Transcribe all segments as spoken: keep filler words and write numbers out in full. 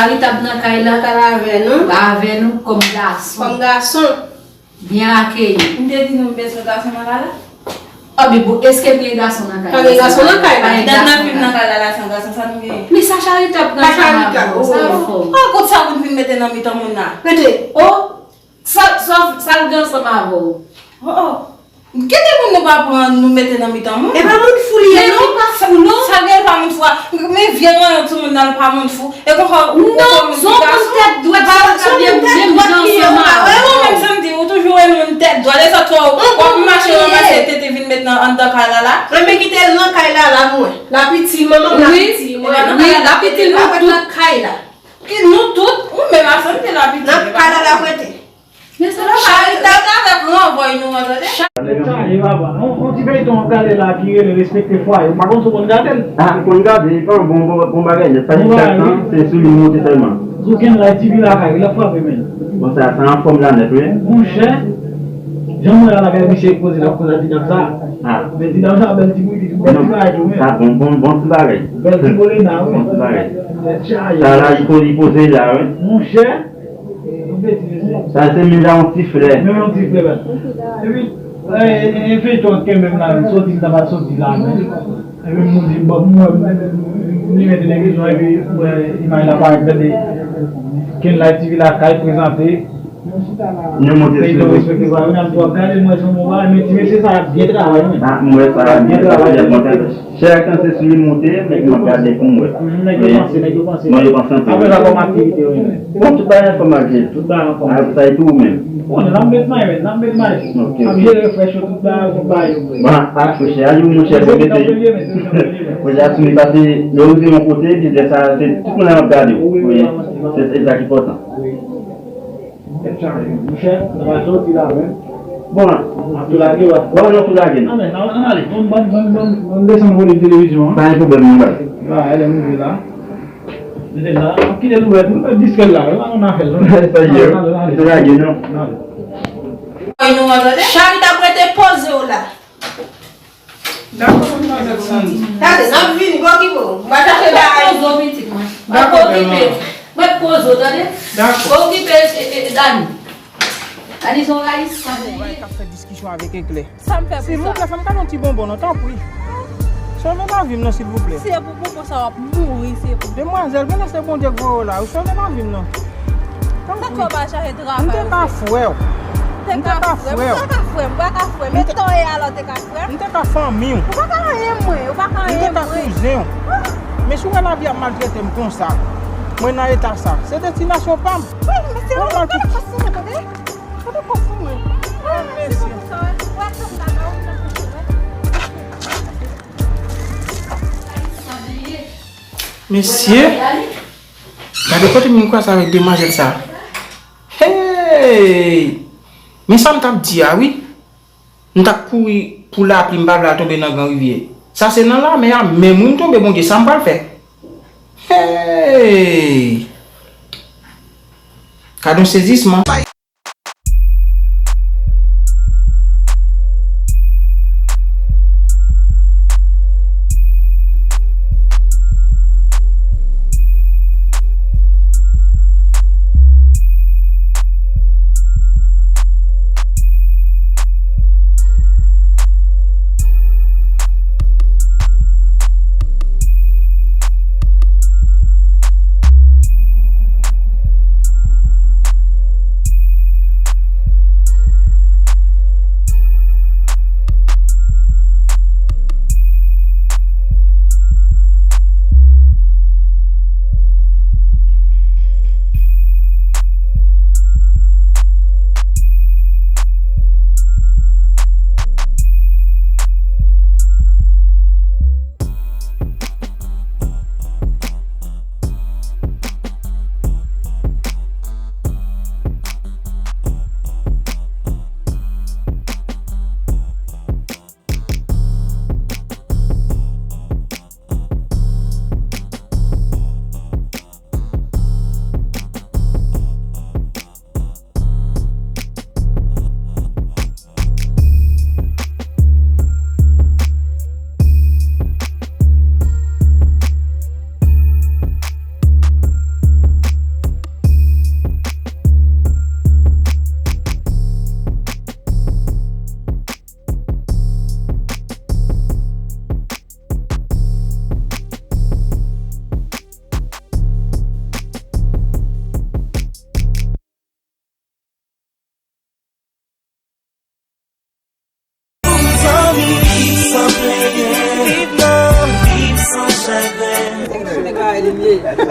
Charitab nan kay la. Nan kay la avè nou. Avè nou kòm gason. Kòm gason. Byen akeyi. M te di nou m bezwen gason nan kay la? Ò, men bon, èske m gen gason nan kay la? Pa gen gason nan kay la. Pa gen gason nan kay la. Dat n ap viv nan kay la, la san gason, sa nou genyen? Men sa Charitab pran ansanm avè w, sa fò. An, kout sa pou n vin mete nan mitan moun nan. Rete. O, sa, sa, sa l gen ansanm avè w? O, o. Gen de moun nou pa pran, nou mete nan mitan moun. E pa moun fou li ye, non? Men li pa fou, non. Sa gen pa moun fou a. Men vye ranyon timoun nan, li pa moun fou. E konsa, ou Non, se yon moun tèt dwèt, se yon moun tèt dwèt ki ye, ou pa wè. E mwen menm sa m di, ou toujou yon moun tèt dwèt. Lèzòt fwa, w ap mache ranmase tete vin met nan anndan kay la la. Renmen kite l nan kay la la, mwen. Lapiti, manman m lapiti, mwen. Wi, lapiti nou tout. Nan kay la. Ki nou tout, ou menm a sanm te lapiti. Nan kay la, l ap rete. Men se Charitab avèk ranvòy nou an, tande. Chak chaje papa. On, on ti feyton w ap gade la ki rele Respekte Fwaye. M pa konn si w konn gade l. Ah, m konn gade, li pa bon, bon, bon bagay nèt. Sa ki chak tan, se sou li moute sèlman. Sou Kenlay T V lakay, l ap frape, men. Bon, sa, sa anfòm la nèt, wi. Monchè, jan m wè la, la, gade misye poze, l ap koze ak ti dam sa. Ah. Men ti dam sa, bèl ti bouyi, bèl ti bagay tou, men. Sa bon, bon, bon ti bagay. Bèl ti bolena, wi. Bon ti bagay. Tèt chaje. Sa la, li po-, li poze la, wi. Monchè, Sa se menm jan yon ti flè. Menm yon ti flè, bèl. Epi, e, e, e feyton an kenbe m la, menm soti m ta pral soti la, men. Epi m di, bon, m wè, m, m, m limen televizyon, epi m wè imaj la parèt, gade Kenlay T V lakay prezante. Nou monte sou feyton Respekte Fwaye, m ap gade, m wè se yon bon bagay, men ti mesye sa ap byen travay, men. Ah, m wè sa ap byen travay, byen travay. Chak tan se sou li moute, men m ap gade pou m wè. Nèg yo panse, nèg yo panse. Non, yo panse anpil. Apre sa, kòm aktivite yo, men. Bon, tout bagay anfòm ak jèn. Tout bagay anfòm. Ah, sa e tou ou menm. Bon, n ap met may, men, n ap met may. Ok, ok. N ap jere frèch yo, tout bagay, tout bagay yo. Bon, pa frèch, a di w monchè, pou mete. Pou jan sou li pase, lè w rive yon kote, biznis sa, se tout moun ap gade w. Wi, wi, wi. Se, se sa ki enpòtan. Wi. Monchè, nou pa soti la menm. Bon, ap tou lage, wè. Bon, nou tou lage, non. Ann, ann, ann ale. Bon, bon, bon, bon, bon, desann volim televizyon an. Pa gen pwoblèm, non, baz. La, elè m rive la. Mete la. Ap kite l ouvè tou, diske l la, wi, pa nan afè l, non. Sa ye, tou lage, non. Ann ale. Charitab rete poze w la. Dakò, manmzèl Sandy. Tande, n ap vini, pa okipe w. M va chache bagay. Mwen poze w, pitit mwen. Mwen poze w, mwen poze w, tande? Dakò. Okipe, e, e, Dani. Dani se yon rayis. Ou bay k ap fè diskisyon avèk Eklè. Sa m fè pou sa? Silvouplè, fè m kado yon ti bonbon, non, tanpri. Sove lavi m, non, silvouplè. Si e pou Konsa w ap mouri, se pou. Demwazèl, genlè se Bondye k voye w la. Ou sove lavi m, non. Sa k fè w pa chache travay? M te ka frè w. M te ka frè w. Ou pa ka frè m, ou pa ka frè m. E tan w ye a la, ou te ka frè m. M te ka fanmi w. Ou pa ka anyen mwen, ou pa ka anyen mwen. M te ka kouzen w. Men si w wè lavi ap maltrete m konsa, mwen nan eta sa, se destinasyon pa m. Wi, men se ou, ou te konsa, tande? Ou te konsa, mwen. Wi, men se pou sa, wè. Wè, sa m ta nan ou, sa m te fè, wè. Mesye, gade kote m vin kwaze avèk demwazèl sa. Hey! Men sa m t ap di a, wi. M t ap kouri pou lapli, m pa vle al tonbe nan gran rivyè. Sa se nan lamè a menm, wi, m tonbe, Bondye, sa m pral fè? Hey! Gade yon sezisman. Nèg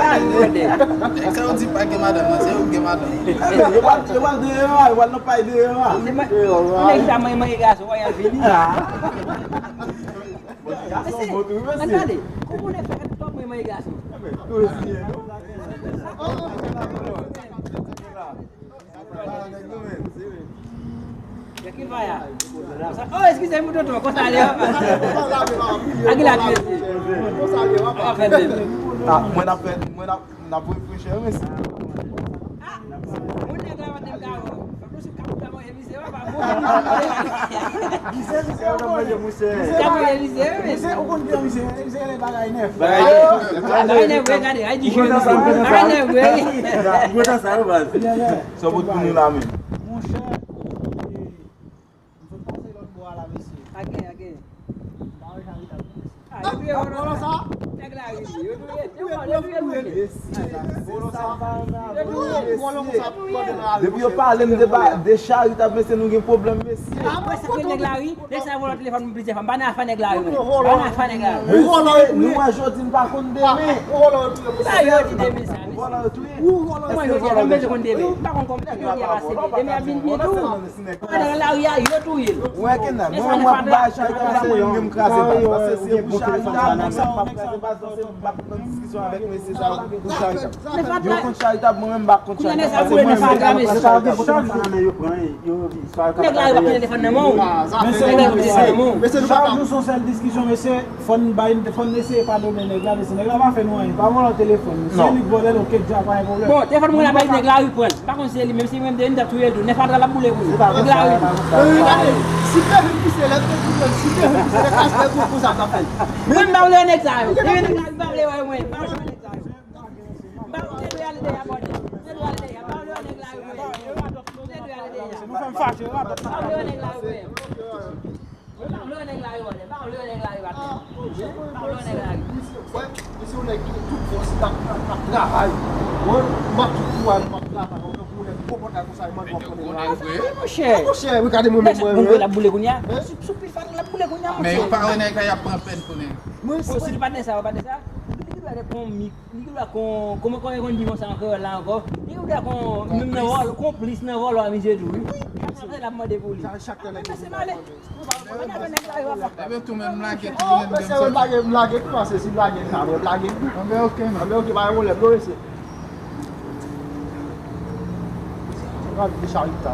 sa yo di pa gen madanm nan, se yo ki gen madanm. Yo pral, yo pral deyò a, yo pral nan pay deyò a. Se mwen, nèg sa mwen manje gason, wè y ap vini. Gason bon tou, wi, mesye. Ann gade, kòman w fè tout mwen manje gason? Jackie Vaya. Oh, eskize m, tonton, konsa li ye. Agilat mesye. Konsa li ye, papa. Ah, mwen ap fè, mwen ap, n ap refreche, mesye. Ah, moun nèg la pa t ka wè. Misye, misye, misye, misye, misye, ou konn ki misye, misye, misye, bagay nèf. Bagay nèf, gade, ay di jwe misye. Bagay nèf, wi. Kontan sa, wi, baz. Sa pot pou nou la menm. Monchè, m sot pase lòt bò a la, mesye. Agen, agen. M pa wè jan li t ap vin, mesye. Ah, yo touye vòlò sa? Nèg la, wi, yo touye, yo touye, yo touye. Depi yo pale m de ba, de Charita, mesye, nou gen pwoblèm, mesye. Ah, mwen se nèg la, wi. Nèg sa vòlò telefòn mwen plizyè fwa. M pa nan afè nèg la, wi. M pa nan afè nèg la, wi. Mesye, nou wè jodi, n pa konn demen. Sa yo di demen sa, mesye. Vòlò yo touye. Mwen jodi a, m bezwen konn demen. M pa konn kòman yo di a pase demen ap vin byen tou. Pandan nan lari a, yo touye l. Wè, Kenneth, mwen, mwen, m ap bay Charita, m ap kraze baz. Paske si se pou Charita, m ap kraze baz, m ap nan diskisyon avèk mesye sa yo pou Charita. Yo kont Charita, mwen menm, m pa kont Charita. Paske mwen menm, m pa kont Charita. Nèg la yo pa kite telefòn nan men w. Nèg la yo pa kite telefòn nan men w. Chak jou se yon sèl diskisyon, mesye. Fò n bay, fò n eseye padone nèg la, mesye. Nèg la pa fè nou anyen. Pa vòlò telefòn. Si se li k vòlè l, oke, dja pa gen pwoblèm. Bon, telefòn mwen la bay nèg la, wi, pran l. Pa konn si se li menm, si menm de, m ta touye l tou. Nèf atra l ap boule pou li. Nèg la, wi. Gade, si te vin pise, lè te vin pise, lè kras lè gwo konsa, ta fè. Mwen, m pa vle wè nèg sa yo. Depi nèg la, m pa vle wè mwen. M pa vle wè nèg sa yo. M pa vle wè nèg la, bòdè. M pa vle wè nèg la, wi. M pa vle wè nèg la, wi. M pa vle wè nèg la, wi. Mwen pa vle wè nèg la yo, mwen pa vle wè nèg la yo atè. Mwen pa vle wè nèg la yo. Mwen se yon nèg ki gen tout fòs, l ap, l ap travay. Mwen, m ap tout travay, m ap travay. Mwen tankou yon nèg gwo pòtay konsa, mwen pran nèg la. Monchè. Monchè, wi, gade mwen menm, mwen. Bon, l ap boule kounye a. Sou, sou pil fatra, l ap boule kounye a, monchè. Men yo pa wè nèg la, y ap pran pèn pou nèg. Mwen, si li pa t nan sa, yo pa t nan sa. Li gen dwa t konmik. Li gen dwa kon, kòman, kòman yo konn di konsa an kreyòl la ankò? Li gen dwa kon, menm nan vòlò, konplis nan vòlò a misye tou, wi. Chak tan l ap mande pou li. Chak tan nèg yo vin mande. Ebyen tou menm lage tou. Oh, mesye, m lage, m lage tou, paske si m lage sa, mwen lage tou. Anben, oke, non. Anben, oke, pa gen pwoblèm, non, mesye. Gad de Charita.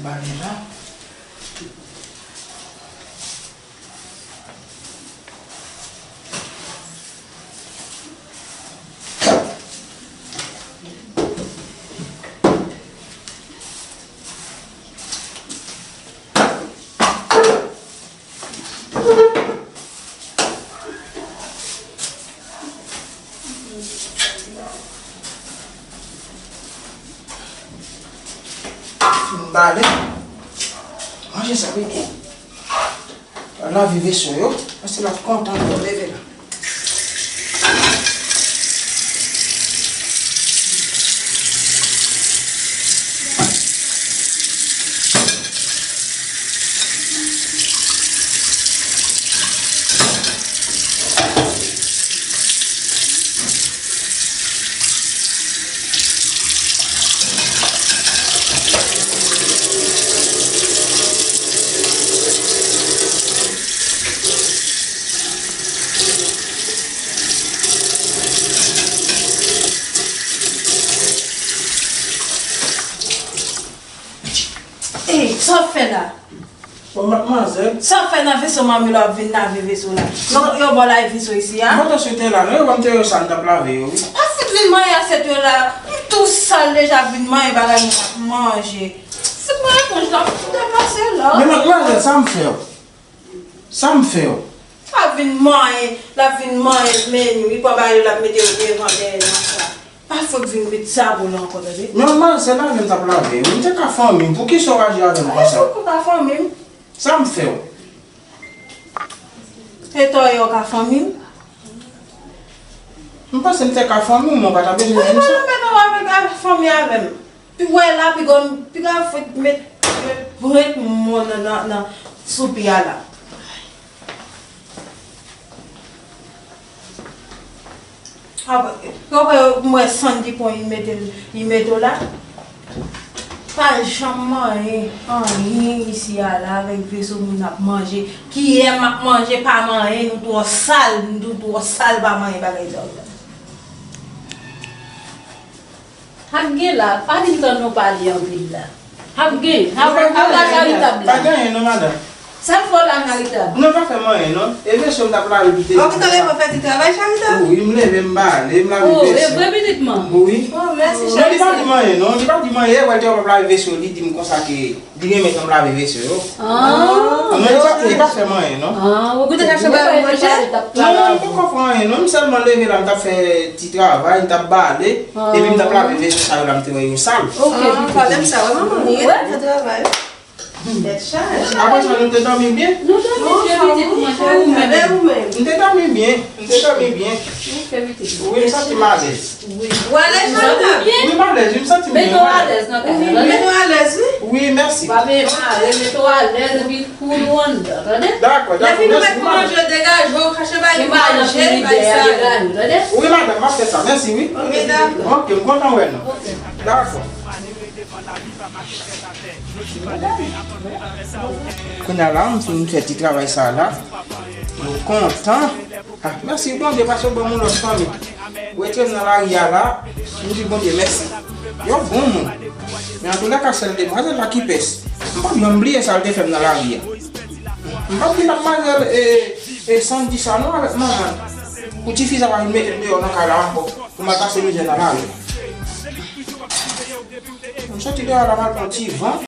Ale la. Fin bale. Manje sa, bebe. Lave veso yo, paske l ap kontan lè w leve la. Ey, sa w ap fè la? Bon, madmwazèl. Sa w ap fè nan veso manmi la w ap vin lave veso la? Yo, yo ba w lave veso isi a? M pa t sou tè la, non, yo ban m te yo sa, m t ap lave yo, wi. Pa fout vin manyen asyèt yo la. M tou sal deja, vin manyen bagay mwen ap manje. Fout mwen eponj la, m deplase la. Men madmwazèl, sa m fè w? Sa m fè w? L ap vin manyen, l ap vin manyen meni, li pran bagay yo, l ap mete yo devan dèyè nan sa. Pa fout vin met sa pou l ankò, tande? Men manzè, se lave m t ap lave wi. M te ka fanmi m. Poukisa w aji avè m konsa? Poukisa w ka fanmi m? Sa m fè w? E tò yo ka fanmi m? M panse m te ka fanmi w, men w pa ta bezwen di m sa. Mwen pa nan mèt avèk fanmi avè m. Pi wè la, piga, piga fout met, met pwent mwen nan, nan, nan soupi a la. Apre, apre mwen Sandy pran li mete, li mete la. Pa janm manyen anyen isi a la avèk veso moun ap manje. Kiyè m ap manje, pa manyen, nou twò sal, nou twò sal, pa manyen bagay sa yo la. Ap gen la, pa di m tann nou pale anpil la. Ap gen, ap, ap la charitab la. Pa gen anyen non, madanm. Sa k fè w la charitab? Non, pa fè m anyen non. E veso m t ap lave pi te. Bon, ou t leve fè ti travay charitab? Wi, m leve m bale, m lave veso. Oh, e vre pitit mwen? Wi. Oh, mèsi charitab. Non, li pa di m anyen non, li pa di m anyen. E wè l te w ap lave veso, li di m konsa ke Li renmen jan m lave veso yo. Ah. Non, li pa, li pa fè m anyen non. Ah, ok. Ou te ka fè bagay mwen fè? Non, non, m poko fè anyen non. M sèlman leve la, m t ap fè ti travay, m t ap bale, epi m t ap lave veso sa yo la, m te wè yo sal. Ok, ah, pitit. Pale m sa, wè manman, li ret nan travay. Tèt chaje. Apre sa, nou te dòmi byen? Nou dòmi byen, pitit mwen, e ou menm? E ou menm? M te dòmi byen, m te dòmi byen. Ok, pitit mwen. Wi, m santi m alèz. Wi. Ou alèz, Jonathan? Wi, m alèz, wi, m santi m byen. Mete w alèz nan kay la, tande? Mete w alèz, wi. Wi, mèsi. Pa vin mare, mete w alèz, epi koul ou anndan, tande? Dakò, dakò, mèsi. Lè fini w mèt pou manje yo, degaje w, chache bagay pou manje, bay sa. Degaje w, tande? Wi, madanm, m ap fè sa. Mèsi, wi. Ok, dakò. Ok, m kontan wè nou. Ok. Dakò. Kounye a la, m fin fè ti travay sa a la. Nou kontan. Ah, mèsi Bondye, paske w ban m yon lòt fanmi. Ou retire m nan lari a la, m di Bondye mèsi. Yo bon moun. Men antoulèka, sèl demwazèl la ki pès. M p ap janm bliye sa l te fè m nan lari a. M p ap di madmwazèl, e, e, Sandy sa non avèk manman l. Pou tifi sa pa vin mete m deyò nan kay la ankò. Pou m al pase mizè nan lari. M soti deyò la, m al pran ti van.